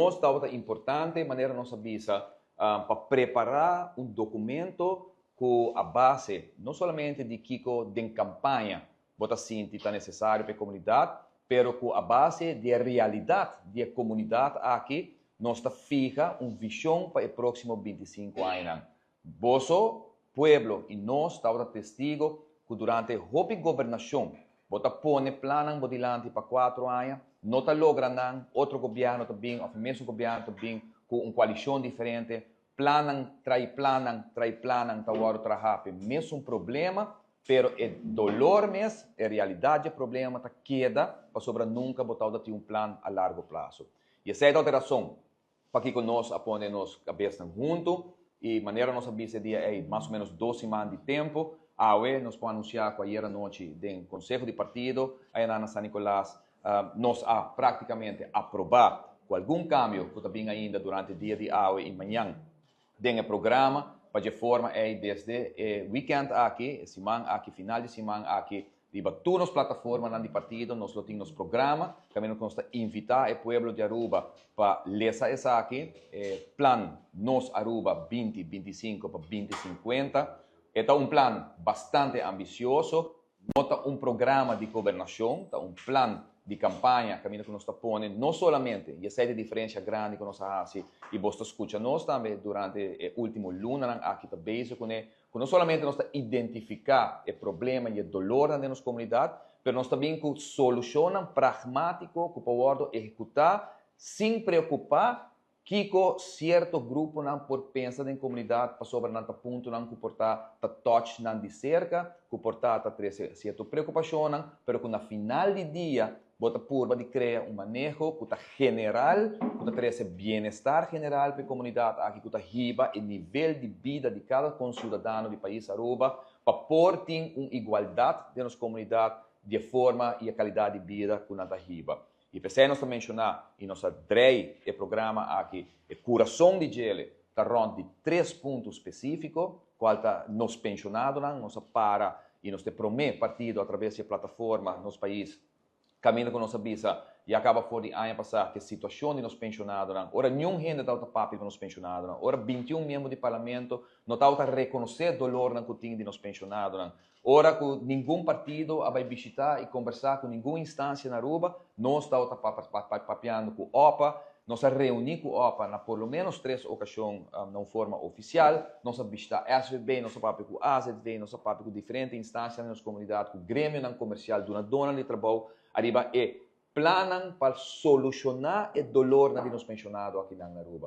nos tabata importante, manera nos a bisa, pa prepara un documento cu a base no solamente di kico den campaña bo ta sinti ta necesario pa e comunidad, pero cu a base di e realidad di e comunidad aki nos ta fiha un vision pa e proximo 25 añanan. Boso, pueblo y nos tabata testigo cu durante hopi gobernacion bo ta pone plannan bo dilanti pa 4 aña, no ta logra nan, otro gobierno ta bin of e mesun gobierno ta bin cu un coalicion diferente, plannan trai plannan trai plannan ta wordo traha p'e mesun problema, pero e dolor mes, e realidad dje problema ta keda pasobra nunca bo tawata tin un plan a largo plazo. Y esey ta e razon pakico nos a pone nos cabesnan hunto y manera nos a bisa e dia ey mas o menos 2 siman di tempo, awe nos por anuncia cu ayer anochi den Conseho di Partido aya na San Nicolas nos a practicamente aproba cu algun cambio cu ta bin ainda durante dia di awe y mañan den e programa pa dje forma ey desde e weekend aki, e siman aki, final di siman aki, riba tur nos plataformanan di partido nos lo tin nos programa, caminda cu nos ta invita e pueblo di Aruba pa lesa esaki, e plan Nos Aruba 2025 pa 2050. E ta un plan bastante ambicioso, no ta un programa di gobernacion, ta un plan di campaña caminda cu nos ta pone no solamente, y esey ta e diferencia grandi cu nos a haci, y bos ta scucha nos tambe durante e ultimo lunanan aki ta bezig cune, cu no solamente nos ta identifica e problema y e dolornan den nos comunidad, pero nos ta bin cu solucionnan pragmatico cu por wordo ehecuta sin preocupa kico cierto gruponan por pensa den comunidad, pasobra nan ta puntonan cu por ta ta touch nan di cerca, cu por ta ta trece cierto preocupacionnan, pero cu na final di dia bo ta purba di crea un maneho cu ta general, cu ta trece bienestar general pa e comunidad aki, cu ta hiba e nivel di bida di cada conciudadano di pais Aruba, pa por tin un igualdad den nos comunidad di e forma y e calidad di bida cu nan ta hiba. Y p'esey nos ta menciona y nos a drei e programa aki, e curason di djele ta rond di 3 punto specifico, cual ta nos pensionadonan. Nos a para y nos ta e prome partido a traves di e plataforma Nos Pais caminda cu nos a bisa ya caba for di aña pasa cu e situacion di nos pensionadonan, ora niun hende tabata papia cu nos pensionadonan, ora 21 miembro di parlamento no tabata reconoce dolornan cu tin di nos pensionadonan, ora cu ningun partido a bay bishita y conversa cu ningun instancia na Aruba, nos tabata papiando cu OPA, nos a reuni cu OPA na por lo menos 3 ocasion na un forma oficial, nos a bishita SVB, nos a papia cu AZV, nos a papia cu diferente instancianan den nos comunidad, cu gremionan comercial, dunadornan di trabou, ariba e plannan pa soluciona e dolornan di nos pensionado aki na Aruba.